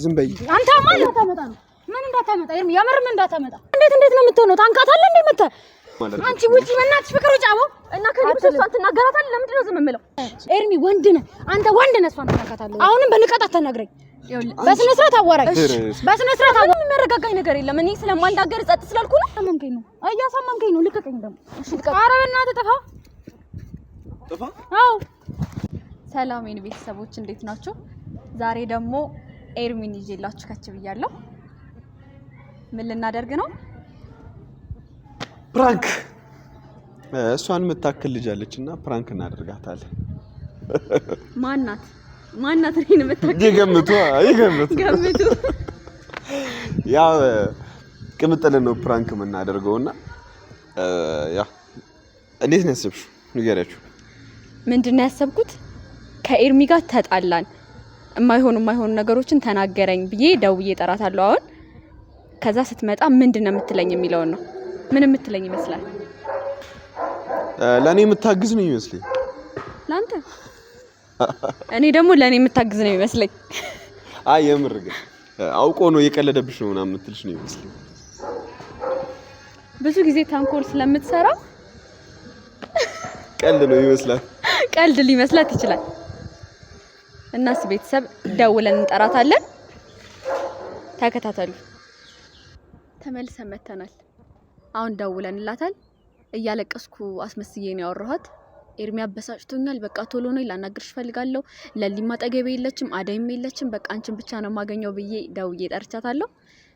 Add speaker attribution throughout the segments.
Speaker 1: ዝም በይ
Speaker 2: አንተ። ማን እንዳታመጣ ነው? ምን እንዳታመጣ ኤርሚ፣ የምር ምን እንዳታመጣ። እንዴት እንዴት ነው የምትሆነው? ታንቃታለህ እንዴ መተህ አንቺ ውጪ፣ በእናትሽ ፍቅር ውጪ። አቦ
Speaker 3: እና ከዚህ ብሶ እሷን ትናገራታለህ። ለምንድን ነው ዝም የምለው?
Speaker 2: ኤርሚ ወንድ ነህ አንተ፣ ወንድ ነህ። እሷን ታንቃታለህ። አሁንም በንቀት አታናግረኝ። በስነ ስርዓት አዋራኝ። በስነ ስርዓት አዋራኝ።
Speaker 3: የሚያረጋጋኝ ነገር የለም። እኔ ስለማልናገር ጸጥ ስላልኩ ነው።
Speaker 2: አሳመንከኝ ነው፣ እያሳመንከኝ ነው። ልቀቀኝ ደግሞ። እሺ ልቀቅ። ኧረ በእናትህ ጥፋ፣
Speaker 1: ጥፋ።
Speaker 2: አዎ
Speaker 3: ሰላም የኔ ቤተሰቦች እንዴት ናችሁ? ዛሬ ደግሞ ኤርሚን ይዤላችሁ ከች ብያለሁ። ምን ልናደርግ ነው?
Speaker 1: Prank። እሷን የምታክል ልጅ አለች እና prank እናደርጋታለን።
Speaker 3: ማናት? ማናት? እኔን የምታክል
Speaker 1: ይገምቱ፣ ይገምቱ፣
Speaker 3: ገምቱ።
Speaker 1: ያው ቅምጥልን ነው prank የምናደርገው እና ያ እንዴት ነው ያሰብሽው? ንገሪያችሁ።
Speaker 3: ምንድን ነው ያሰብኩት? ከኤርሚ ጋር ተጣላን፣ የማይሆኑ የማይሆኑ ነገሮችን ተናገረኝ ብዬ ደውዬ እጠራታለሁ አሁን። ከዛ ስትመጣ ምንድን ነው የምትለኝ የሚለውን ነው። ምን የምትለኝ ይመስላል?
Speaker 1: ለእኔ የምታግዝ ነው ይመስለኝ።
Speaker 3: ለአንተ? እኔ ደግሞ ለእኔ የምታግዝ ነው ይመስለኝ።
Speaker 1: አይ የምር ግን አውቆ ነው የቀለደብሽ ነው ምናምን የምትልሽ ነው ይመስለኝ።
Speaker 3: ብዙ ጊዜ ተንኮል ስለምትሰራ
Speaker 1: ቀልድ ነው ይመስላል።
Speaker 3: ቀልድ ሊመስላት ይችላል። እናስ ቤተሰብ ደውለን እንጠራታለን። ተከታተሉ። ተመልሰን መተናል። አሁን ደውለንላታል። እያለቀስኩ አስመስዬ ነው ያወራኋት። ኤርሚ አበሳጭቶኛል፣ በቃ ቶሎ ነው ላናግርሽ እፈልጋለሁ። ለሊማ አጠገቤ የለችም፣ አዳይም የለችም፣ በቃ አንቺን ብቻ ነው የማገኘው ብዬ ደውዬ ጠርቻታለሁ።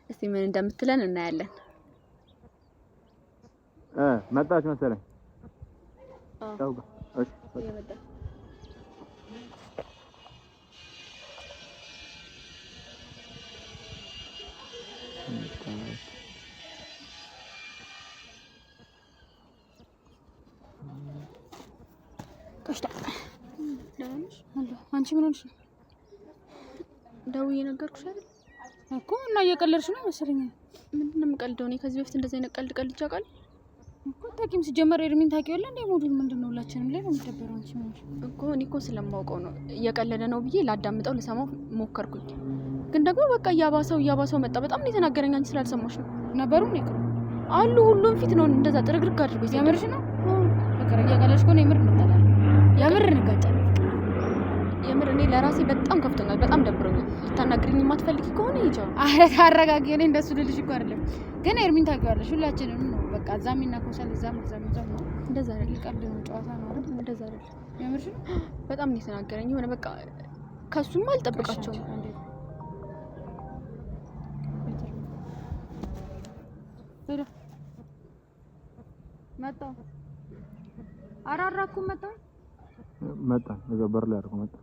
Speaker 3: እስቲ ምን እንደምትለን እናያለን።
Speaker 4: መጣች መሰለኝ።
Speaker 2: አንቺ ምን ሆነሽ ነው?
Speaker 3: ደውዬ ነገርኩሽ አይደል
Speaker 2: እኮ። እና እየቀለድሽ ነው መሰለኝ።
Speaker 3: ምንድን ነው የምቀልደው? እኔ ከዚህ በፊት እንደዚህ አይነት ቀልድ ቀልጄ አውቃለሁ
Speaker 2: እኮ? ታውቂም ሲጀመር ኤርሚን ታውቂዋለህ እንዴ? mood ኡን ምንድን ነው? ሁላችንም ላይ ነው የሚደበረው። አንቺ ምን ሆነሽ
Speaker 3: እኮ? እኔ እኮ ስለማውቀው ነው እየቀለደ ነው ብዬ ላዳምጠው ልሰማው ሞከርኩኝ። ግን ደግሞ በቃ እያባሰው እያባሰው መጣ። በጣም ነው የተናገረኝ። አንቺ ስላልሰማሽ ነው።
Speaker 2: ነበሩ ነው ይቅሩ
Speaker 3: አሉ ሁሉም ፊት ነው እንደዛ ጥርግርግ አድርጎ።
Speaker 2: የምርሽ ነው ፍቅር? እየቀለድሽ ከሆነ የምር እንጣላለን፣ የምር እንጋጫለን።
Speaker 3: የምር እኔ ለራሴ በጣም ከፍቶኛል፣ በጣም ደብሮኛል። ልታናግሪኝ የማትፈልጊ ከሆነ ይጃው።
Speaker 2: አረ ታረጋጊ። እኔ እንደሱ ልልሽ እኮ አይደለም፣ ግን ኤርሚን ታውቂዋለሽ፣ ሁላችንም ነው በቃ እዛም ይናኮሳል፣ እዛም እዛም እዛም ነው።
Speaker 3: እንደዛ አይደለም፣
Speaker 2: ቀልድ ነው፣ ጨዋታ ነው አይደል?
Speaker 3: እንደዛ አይደለም።
Speaker 2: የምርሽ ነው?
Speaker 3: በጣም ነው የተናገረኝ። የሆነ በቃ ከሱም አልጠብቃቸውም።
Speaker 2: መጣሁ። አራራኩም መጣሁ
Speaker 4: መጣ። እዛ በር ላይ አድርጎ መጣ።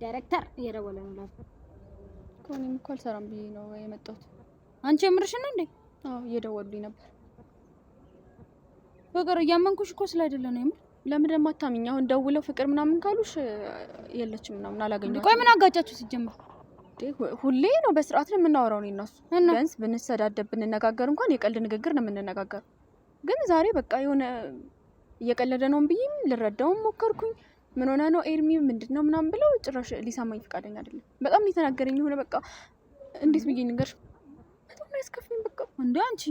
Speaker 2: ዳይሬክተር እየደወለ ነው። ላፍ
Speaker 3: እኔም እኮ አልሰራም ብዬ ነው የመጣሁት።
Speaker 2: አንቺ የምርሽን ነው እንዴ?
Speaker 3: አዎ እየደወሉልኝ ነበር።
Speaker 2: ፍቅር እያመንኩሽ እኮ ስላይደለ ነው የምር።
Speaker 3: ለምን ደግሞ አታምኚኝ? አሁን ደውለው ፍቅር ምናምን ካሉሽ የለችም ምናምን አላገኘኋትም።
Speaker 2: ቆይ ምን አጋጫችሁ ሲጀመር?
Speaker 3: ሁሌ ነው በስርዓት ነው የምናወራው እኔ እና እሱ። ቢያንስ ብንሰዳደብ ብንነጋገር እንኳን የቀልድ ንግግር ነው የምንነጋገረው። ግን ዛሬ በቃ የሆነ እየቀለደ ነው ብዬም ልረዳውም ሞከርኩኝ። ምን ሆነ ነው ኤርሚ ምንድን ነው ምናምን ብለው ጭራሽ ሊሰማኝ ፈቃደኛ አይደለም። በጣም ነው የተናገረኝ። የሆነ በቃ እንዴት ብዬ ንገርሽ፣ በጣም ነው ያስከፋኝ። በቃ
Speaker 2: እንደ አንቺ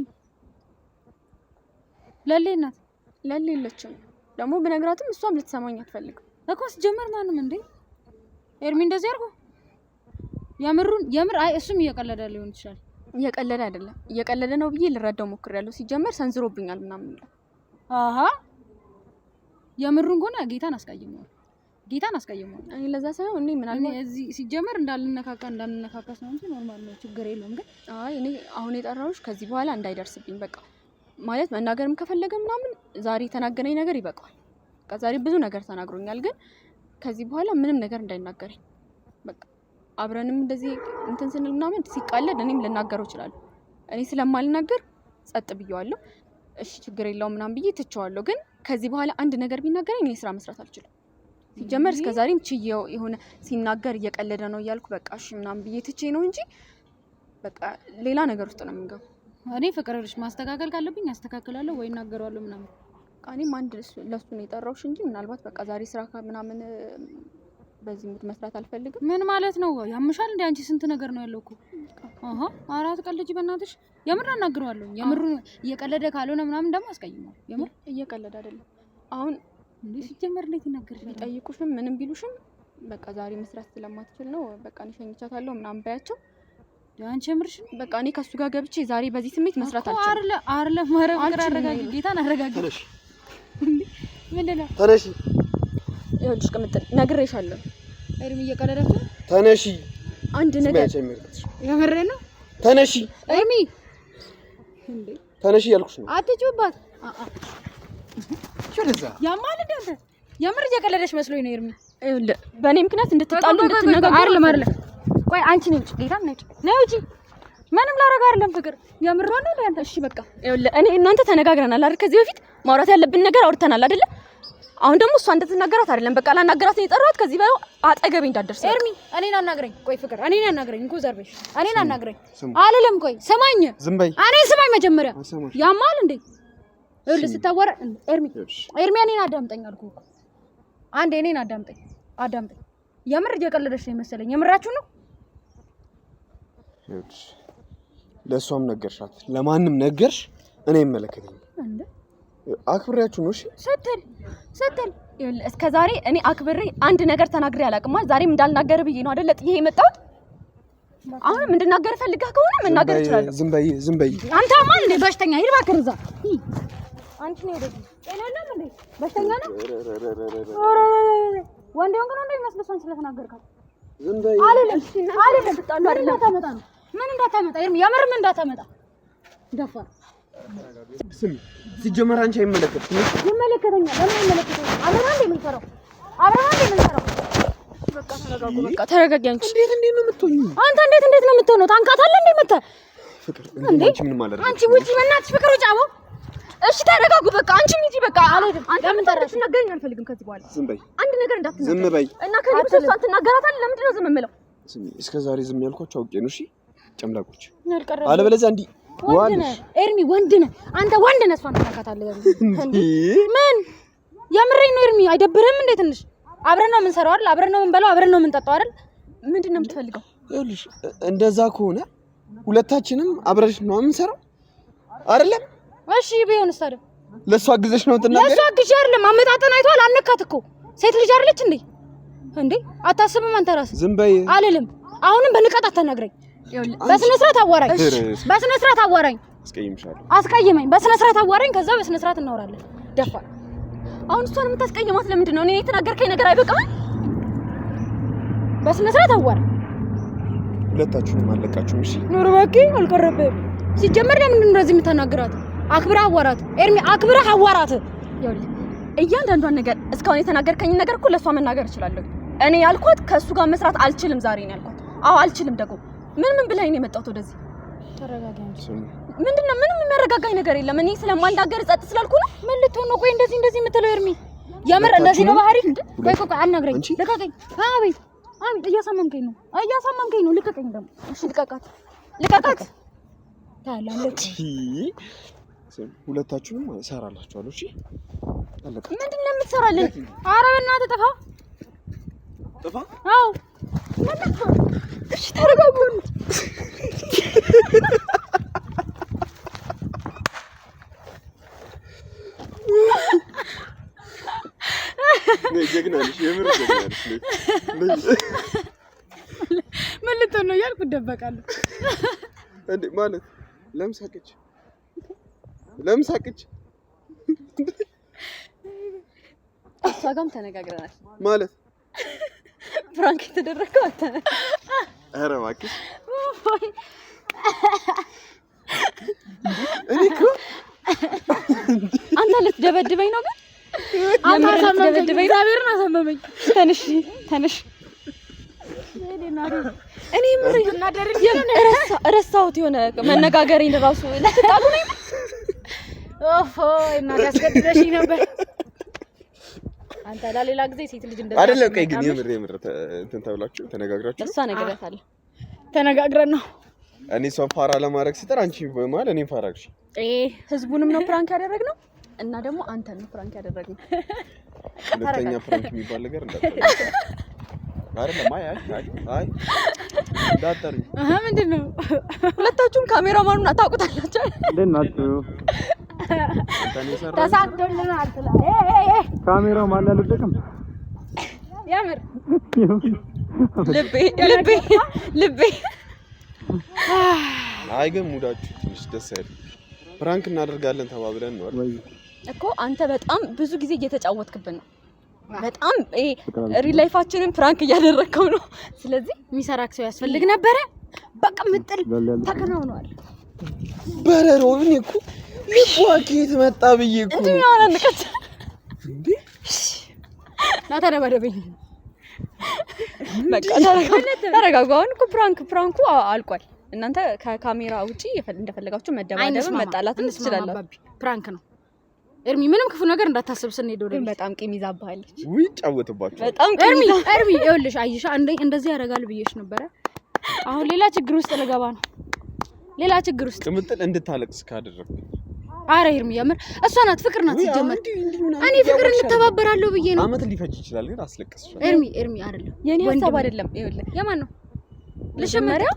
Speaker 2: ለሌ ናት
Speaker 3: ለሌ የለችም ደግሞ ብነግራትም እሷም ልትሰማኝ አትፈልግም
Speaker 2: እኮ ሲጀመር ማንም እንዴ ኤርሚ እንደዚህ አድርጎ የምሩን የምር አይ እሱም እየቀለደ ሊሆን ይችላል።
Speaker 3: እየቀለደ አይደለም፣ እየቀለደ ነው ብዬ ልረዳው ሞክሬያለሁ። ሲጀመር ሰንዝሮብኛል ምናምን ይላል።
Speaker 2: አሃ የምሩን ከሆነ ጌታን አስቀይመዋል። ጌታን አስቀይመዋል።
Speaker 3: እኔ ለዛ ሳይሆን እኔ ምናልባት
Speaker 2: እዚህ ሲጀመር እንዳልነካካ እንዳልነካካስ ነው እንጂ normal ነው፣ ችግር የለውም። ግን
Speaker 3: አይ እኔ አሁን የጠራሁሽ ከዚህ በኋላ እንዳይደርስብኝ በቃ ማለት መናገርም ከፈለገ ምናምን ዛሬ የተናገረኝ ነገር ይበቃዋል። በቃ ዛሬ ብዙ ነገር ተናግሮኛል፣ ግን ከዚህ በኋላ ምንም ነገር እንዳይናገረኝ በቃ አብረንም እንደዚህ እንትን ስንል ምናምን ሲቃለድ እኔም ልናገረው እችላለሁ። እኔ ስለማልናገር ጸጥ ብየዋለሁ። እሺ ችግር የለውም ምናምን ብዬ ትቼዋለሁ። ግን ከዚህ በኋላ አንድ ነገር ቢናገረኝ እኔ ስራ መስራት አልችልም። ሲጀመር እስከ ዛሬም ችዬው የሆነ ሲናገር እየቀለደ ነው እያልኩ በቃ እሺ ምናምን ብዬ ትቼ ነው እንጂ በቃ ሌላ ነገር ውስጥ ነው የምንገባው።
Speaker 2: እኔ ፍቅር ልሽ ማስተካከል ካለብኝ አስተካክላለሁ ወይ እናገረዋለሁ ምናምን።
Speaker 3: በቃ እኔም አንድ ለሱ ነው የጠራሁሽ እንጂ ምናልባት በቃ ዛሬ ስራ ምናምን በዚህ mood መስራት አልፈልግም።
Speaker 2: ምን ማለት ነው? ያምሻል እንዴ አንቺ? ስንት ነገር ነው ያለው እኮ። አሃ አራት ቀልጅ በእናትሽ። የምር አናግረዋለሁ። የምር እየቀለደ ካልሆነ ምናምን ደግሞ አስቀይመዋል። የምር
Speaker 3: እየቀለደ አይደለም። አሁን
Speaker 2: እንዴ ሲጀመር እንዴት ይናገርሻል?
Speaker 3: ቢጠይቁሽም ምንም ቢሉሽም በቃ ዛሬ መስራት ስለማትችል ነው በቃ እኔ ሸኝቻታለሁ ምናምን በያቸው።
Speaker 2: አንቺ የምርሽ ነው?
Speaker 3: በቃ እኔ ከሱ ጋር ገብቼ ዛሬ በዚህ ስሜት መስራት
Speaker 2: እኮ
Speaker 3: አልችልም።
Speaker 2: አይደለ አይደለ። ኧረ ፍቅር
Speaker 3: አልችልም።
Speaker 2: አረጋጊ፣ ጌታን አረጋጊ።
Speaker 1: ተነሺ፣
Speaker 2: ምንድን ነው
Speaker 1: ተነሺ፣
Speaker 3: ይኸውልሽ ቅምጥል ነግሬሻለሁ።
Speaker 2: ኤርሚ እየቀለደች ነው?
Speaker 1: ተነሺ።
Speaker 3: አንድ
Speaker 1: ዝም በይ
Speaker 3: ነገር
Speaker 1: አንቺ፣ አይመለከትሽም።
Speaker 2: የምርህን ነው
Speaker 1: ተነሺ፣
Speaker 2: ኤርሚ? እንዴ
Speaker 1: ተነሺ እያልኩሽ ነው።
Speaker 2: አትጩባት።
Speaker 1: ወደዛ
Speaker 2: ያማል እንደ አንተ የምር እየቀለደች መስሎኝ ነው ኤርሚ።
Speaker 3: ይኸውልህ በእኔ ምክንያት እንድትጣሉ እንድትነጋገሩ
Speaker 2: አይደለም አይደለም። ቆይ አንቺ ነይ ውጪ፣ ጌታን ነይ ውጪ፣ ነይ ውጪ። ምንም ላደርግ አይደለም ፍቅር፣ የምሯን ነው እንደ አንተ።
Speaker 3: እሺ በቃ ይኸውልህ እኔ እናንተ ተነጋግረናል አይደል? ከዚህ በፊት ማውራት ያለብን ነገር አውርተናል አይደለ? አሁን ደግሞ እሷ እንድትናገራት አይደለም በቃ ላናገራት ነው የጠራኋት። ከዚህ በላይ አጠገቤ እንዳትደርስ በቃ።
Speaker 2: ኤርሚ እኔን አናግረኝ። ቆይ ፍቅር እኔን አናግረኝ እንኮ ዘርበሽ እኔን አናግረኝ
Speaker 1: ስሙ፣
Speaker 2: አልልም። ቆይ ስማኝ፣
Speaker 1: ዝም በይ።
Speaker 2: እኔን ስማኝ መጀመሪያ።
Speaker 1: አልሰማሽም።
Speaker 2: ያማል እንዴ? ይኸውልህ
Speaker 1: ስሚ።
Speaker 2: ስታወራ ኤርሚ
Speaker 1: ይኸውልሽ፣
Speaker 2: ኤርሚ እኔን አዳምጠኝ አልኩህ እኮ። አንዴ እኔን አዳምጠኝ፣ አዳምጠኝ። የምር እየቀለደች ነው የመሰለኝ። የምራችሁ ነው?
Speaker 1: ይኸውልሽ፣ ለእሷም ነገርሻት፣ ለማንም ነገርሽ፣ እኔ አይመለከተኝም።
Speaker 2: እንዴ
Speaker 1: አክብሬያችሁ ነው። እሺ
Speaker 2: ስትል ስትል
Speaker 3: ይኸውልህ እስከ ዛሬ እኔ አክብሬ አንድ ነገር ተናግሬ አላውቅም። ዛሬም እንዳልናገር ብዬ ነው አይደለ ጥዬ የመጣሁት። አሁንም እንድናገር ፈልገህ ከሆነ መናገር እችላለሁ።
Speaker 1: ዝም በይ፣ ዝም በይ።
Speaker 2: አንተ ማን እንዴ በሽተኛ ሂድ እባክህ እዛ። አንቺ ነው ወደዚህ ጤና የለም እንዴ በሽተኛ ነው። ኧረ ወንድ ሆንክ ነው እንደሚመስልህ እሷን ስለተናገርካት
Speaker 1: ዝም በይ።
Speaker 2: አልልም አልልም። ምን እንዳታመጣ ነው ምን እንዳታመጣ ኤርሚ፣ የምር ምን እንዳታመጣ ደፋር።
Speaker 1: ስሚ፣ ሲጀመር አንቺ አይመለከትሽም። እሺ?
Speaker 2: ይመለከተኛል። ለምን አይመለከተኝም? አብረን አንዴ የምንሰራው አብረን አንዴ የምንሰራው
Speaker 3: በቃ ተረጋጊ አንቺ።
Speaker 1: እንዴት እንዴት ነው የምትሆኚው?
Speaker 2: አንተ እንዴት እንዴት ነው የምትሆነው? ታንቃታለህ እንዴ መተህ
Speaker 1: ፍቅር
Speaker 2: እንዴ?
Speaker 1: እንዴ አንቺ ምንም አላደረግሽም።
Speaker 2: አንቺ ውጪ፣ በእናትሽ ፍቅር ውጪ። አቦ
Speaker 3: እሺ ተረጋጉ በቃ አንቺም ሂጂ በቃ።
Speaker 2: አልሄድም።
Speaker 3: አንተ
Speaker 2: ለምን ጠራሽ?
Speaker 3: እንድትናገረኝ አልፈልግም ከዚህ በኋላ
Speaker 1: ዝም በይ፣
Speaker 3: አንድ ነገር እንዳትናገር።
Speaker 1: ዝም በይ።
Speaker 3: እና ከኔ ብሶ እሷን ትናገራታለህ። ለምንድን ነው ዝም የምለው?
Speaker 1: ስሚ፣ እስከ ዛሬ ዝም ያልኳቸው አውቄ ነው። እሺ ጨምላቆች፣
Speaker 2: አልቀረብም።
Speaker 1: አለበለዚያ እንዲህ
Speaker 2: ወንድ ነህ ኤርሚ፣ ወንድ ነህ አንተ፣ ወንድ ነህ። እሷን ትነካታለህ።
Speaker 1: እንዴ
Speaker 2: ምን የምሬን ነው ኤርሚ፣ አይደብርህም እንዴ? ትንሽ አብረን ነው የምንሰራው አይደል? አብረን ነው የምንበላው፣ አብረን ነው የምንጠጣው አይደል?
Speaker 3: ምንድን ነው የምትፈልገው?
Speaker 1: ይኸውልሽ፣ እንደዛ ከሆነ ሁለታችንም አብረሽ ነው የምንሰራው አይደለም?
Speaker 2: እሺ ቢሆንስ ታዲያ?
Speaker 1: ለእሷ አግዘሽ ነው ትናገሪ።
Speaker 2: ለእሷ አግዤ አይደለም፣ አመጣጠን አይቷል። አነካት እኮ ሴት ልጅ አይደለች እንዴ? እንዴ አታስብም አንተ ራስህ?
Speaker 1: ዝም በይ።
Speaker 2: አልልም። አሁንም በንቀት አታናግረኝ።
Speaker 3: ይኸውልህ
Speaker 2: በስነ ስርዓት አዋራኝ።
Speaker 1: እሺ።
Speaker 2: በስነ ስርዓት አዋራኝ።
Speaker 1: አስቀይምሻለሁ።
Speaker 2: አስቀይመኝ። በስነ ስርዓት አዋራኝ። ከዛ በስነ ስርዓት እናወራለን። ደፋር
Speaker 3: አሁን እሷን የምታስቀይማት ለምንድን ነው? እኔ የተናገርከኝ ነገር አይበቃም?
Speaker 2: በስነ ስርዓት አዋራኝ።
Speaker 1: ሁለታችሁንም አለቃችሁም። እሺ
Speaker 2: ኑር እባክህ፣ አልቀረብህም። ሲጀመር ለምንድን ነው እንደዚህ የምታናግራት? አክብረህ አዋራት ኤርሚ፣ አክብረህ አዋራት።
Speaker 3: ይኸውልህ እያንዳንዷን ነገር እስካሁን የተናገርከኝን ነገር እኮ ለእሷ መናገር እችላለሁ። እኔ ያልኳት ከእሱ ጋር መስራት አልችልም ዛሬ ነው ያልኳት። አዎ አልችልም። ደግሞ ምን ምን ብለኸኝ ነው የመጣሁት ወደዚህ?
Speaker 2: ተረጋጋ እንጂ።
Speaker 1: ስሚ፣
Speaker 3: ምንድን ነው? ምንም የሚያረጋጋኝ ነገር የለም። እኔ ስለማልናገር ጸጥ ስላልኩ ነው።
Speaker 2: ምን ልትሆን ነው? ቆይ እንደዚህ እንደዚህ የምትለው ኤርሚ፣ የምር እንደዚህ ነው ባህሪ? ቆይ ቆይ ቆይ፣ አናግረኝ፣
Speaker 1: አንቺ?
Speaker 2: ልቀቀኝ። አቤት አቤት፣ እያሳመምከኝ ነው፣ እያሳመምከኝ ነው። ልቀቀኝ ደግሞ።
Speaker 3: እሺ ልቀቃት፣ ልቀቃት።
Speaker 2: ታላለች።
Speaker 1: ስሚ፣ ሁለታችሁንም እሰራላችኋለሁ። እሺ አለቃ
Speaker 3: ምንድን ነው የምትሰራልን?
Speaker 2: ኧረ በእናትህ ጥፋ።
Speaker 1: ጥፋ።
Speaker 2: አዎ
Speaker 3: እሺ ተረጋጉ።
Speaker 1: ነይ፣ ጀግና ነሽ፣ የምር ጀግና ነሽ። ነይ፣ ነይ።
Speaker 2: ምን ልትሆን ነው እያልኩ እደበቃለሁ።
Speaker 1: እንዴ ማለት ለምን ሳቀች? ለምን ሳቀች?
Speaker 3: እሷ ጋርም ተነጋግረናል።
Speaker 1: ማለት
Speaker 3: prank የተደረገው አንተ ነህ።
Speaker 1: ኧረ እባክሽ እኔ እኮ
Speaker 3: አንተ ልትደበድበኝ ነው ግን
Speaker 2: አንተ
Speaker 3: የምር
Speaker 2: አሳመምከኝ፣
Speaker 3: ልትደበድበኝ ነው?
Speaker 2: እግዚአብሔርን አሳመመኝ።
Speaker 3: ተነሽ ተነሽ። እኔ የምር ረሳሁት የሆነ መነጋገሬን እራሱ ልትጣሉ ነው።
Speaker 2: ኦሆ እናቴ አስገድደሽኝ ነበር። አንተ ለሌላ ጊዜ ሴት ልጅ እንደዛ
Speaker 1: አይደለም። ቆይ ግን የምር የምር እንትን ተብላችሁ ተነጋግራችሁ
Speaker 3: እሷ ነግሬያታለሁ።
Speaker 2: ተነጋግረን ነው።
Speaker 1: እኔ እሷን ፋራ ለማድረግ ስጥር አንቺ በመሀል እኔን ፋራ አልሽ።
Speaker 3: ህዝቡንም ነው prank ያደረግነው እና ደግሞ አንተን ነው prank ያደረግነው።
Speaker 1: ሁለተኛ prank የሚባል ነገር እንዳትደርጊ። አይደለም። አይ አይ አይ አይ እንዳትጠሩኝ።
Speaker 2: አሃ ምንድን ነው?
Speaker 3: ሁለታችሁም ካሜራማኑን አታውቁታላችሁ።
Speaker 4: እንዴት ናችሁ?
Speaker 1: አንተ ነው የሰራኸው?
Speaker 2: ተሳክቶልናል ትላለህ። ኤ ኤ ኤ
Speaker 4: ካሜራው ማን አልወደቅም።
Speaker 2: የምር
Speaker 3: ልቤ ልቤ ልቤ
Speaker 1: አይ ግን mood ኣችሁ ትንሽ ደስ አይልም። Prank እናደርጋለን ተባብለን ነው አይደል?
Speaker 4: ወይ
Speaker 3: እኮ አንተ በጣም ብዙ ጊዜ እየተጫወትክብን ነው። በጣም ይሄ real life ኣችንን prank እያደረግከው ነው። ስለዚህ
Speaker 2: የሚሰራክ ሰው ያስፈልግ ነበረ። በቃ ምጥል ተከናውኗል።
Speaker 1: በረሮ እኔ እኮ ልቧ ከየት መጣ ብዬ እኮ
Speaker 3: እንዲህ
Speaker 1: ነው።
Speaker 3: ምን አናንቀች
Speaker 1: እንዴ
Speaker 2: ና ተደባደበኝ።
Speaker 3: በቃ ተረጋጉ፣ ተረጋጉ። አሁን እኮ prank ኡ አልቋል። እናንተ ከካሜራ ውጪ እንደፈለጋችሁ መደባደብን
Speaker 2: አይንስማማ፣
Speaker 3: መጣላትም
Speaker 2: እንስማማ
Speaker 3: ትችላላችሁ።
Speaker 2: አባቢ። Prank ነው ኤርሚ፣ ምንም ክፉ ነገር እንዳታስብ ስንሄድ ወደ
Speaker 3: ግን
Speaker 2: ቤት።
Speaker 3: በጣም ቂም ይዛብሃለች።
Speaker 1: ውይ ይጫወትባችኋል።
Speaker 3: በጣም ቂም
Speaker 2: ኤርሚ
Speaker 3: ይዛ
Speaker 2: ኤርሚ፣ ይኸውልሽ አይሻ እንደዚህ ያደርጋል ብዬሽ ነበረ። አሁን ሌላ ችግር ውስጥ ልገባ ነው። ሌላ ችግር ውስጥ።
Speaker 1: ቅምጥል እንድታለቅስ ካደረግኩ
Speaker 2: አረ ኤርሚ የምር እሷ ናት፣ ፍቅር ናት
Speaker 1: ውይ፣ አሁን
Speaker 2: ሲጀመር።
Speaker 1: እንዲህ እንዲህ ምናምን
Speaker 2: እኔ ፍቅር
Speaker 1: እያወቅሽ
Speaker 2: እንተባበራለሁ ብዬ ነው።
Speaker 1: አመት ሊፈጅ ይችላል፣ ግን አስለቅስሻለሁ።
Speaker 2: ኤርሚ ኤርሚ አይደለም
Speaker 3: የኔ ሀሳብ
Speaker 2: ወንድም።
Speaker 3: አይደለም። ይኸውልህ
Speaker 2: የማን ነው?
Speaker 3: መጀመሪያ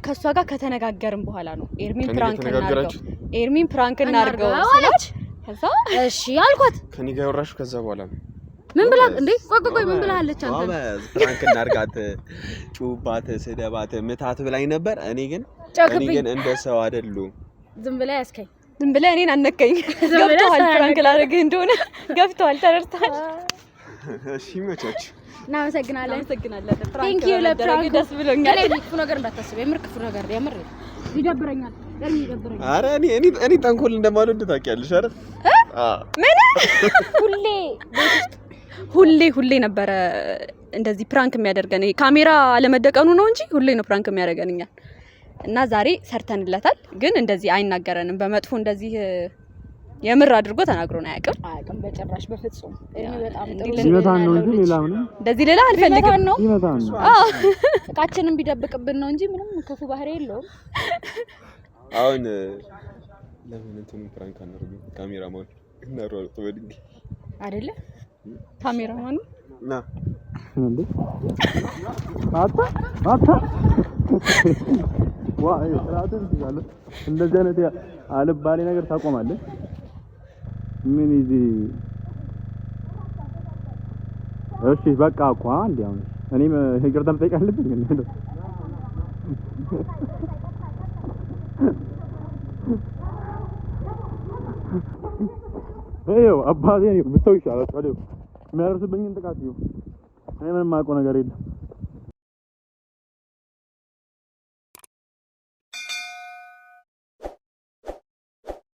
Speaker 3: ከእሷ ጋር ከተነጋገርን በኋላ ነው ኤርሚን
Speaker 1: ከእኔ ጋር
Speaker 3: Prank እናድርገው፣
Speaker 1: ተነጋገራችሁ?
Speaker 3: ኤርሚን prank እናድርገው
Speaker 2: እናድርገው
Speaker 3: ስላት
Speaker 2: አለች።
Speaker 3: ከዛ
Speaker 2: እሺ አልኳት።
Speaker 1: ከእኔ ጋር ያወራሽው ከዛ በኋላ ነው።
Speaker 2: ምን ብላ እንዴ? ቆይ ቆይ ቆይ፣ ምን ብላለች አንተ?
Speaker 1: ጎበዝ፣ prank እናድርጋት፣ ጩባት፣ ስደባት፣ ምታት ብላኝ ነበር። እኔ
Speaker 2: ጨክብኝ።
Speaker 1: ግን እንደ ሰው አይደሉም።
Speaker 2: ዝም ብላ ያስከኝ።
Speaker 3: ዝም ብለህ እኔን አነከኝ።
Speaker 2: ዝም ብለህ
Speaker 3: ገብቶሃል?
Speaker 2: ሳያነካ።
Speaker 3: Prank ላደርግህ እንደሆነ ገብቶሃል፣ ተረድተሃል።
Speaker 1: እሺ ይመቻችሁ።
Speaker 2: እናመሰግናለን።
Speaker 3: እናመሰግናለን። Prank
Speaker 2: Thank you
Speaker 3: በመደረግህ
Speaker 2: ለ prank ኡ።
Speaker 3: ደስ ብሎኛል።
Speaker 2: ግን ኤርሚ ክፉ ነገር እንዳታስብ፣ የምር ክፉ ነገር የምር ይደብረኛል። ኤርሚ ይደብረኛል።
Speaker 1: ኧረ እኔ ተንኮል እንደማልወድ ታውቂያለሽ አይደል? አዎ።
Speaker 2: ሁሌ ቤት ውስጥ
Speaker 3: ሁሌ ሁሌ ነበረ እንደዚህ prank የሚያደርገን። ይሄ ካሜራ አለመደቀኑ ነው እንጂ ሁሌ ነው prank የሚያደርገን እኛን። እና ዛሬ ሰርተንለታል። ግን እንደዚህ አይናገረንም በመጥፎ እንደዚህ የምር አድርጎ ተናግሮን አያውቅም።
Speaker 2: አያውቅም በጭራሽ በፍጹም። ኤርሚ በጣም ጥሩ
Speaker 3: እንዲህ
Speaker 4: ይመታን ነው
Speaker 2: ያለው
Speaker 4: እንጂ
Speaker 2: ልጅ።
Speaker 4: ሌላ ምንም
Speaker 3: እንደዚህ ሌላ አልፈልግም።
Speaker 2: ቢመታን ነው
Speaker 4: ይመታን ነው።
Speaker 2: እቃችንን ቢደብቅብን ነው እንጂ ምንም ክፉ ባህሪ የለውም።
Speaker 1: አሁን ለምን እንትኑን prank አናደርግም? ካሜራማን እናሯሩጥ በድንጋይ።
Speaker 2: አይደለ?
Speaker 3: ካሜራማኑ
Speaker 1: ና።
Speaker 4: እንዴ አታ አታ ዋ ስርዓትን ትይዛለህ። እንደዚህ አይነት አልባሌ ነገር ታቆማለህ። ምን ይዚ እሺ በቃ እኮ አንዴ አሁን እኔም ይቅርታ መጠየቅ አለብኝ እንዴ? ይኸው አባቴ ነው ብተው ይሻላል። ይኸው የሚያደርስብኝን ጥቃት ይኸው እኔ ምንም የማውቀው ነገር የለም።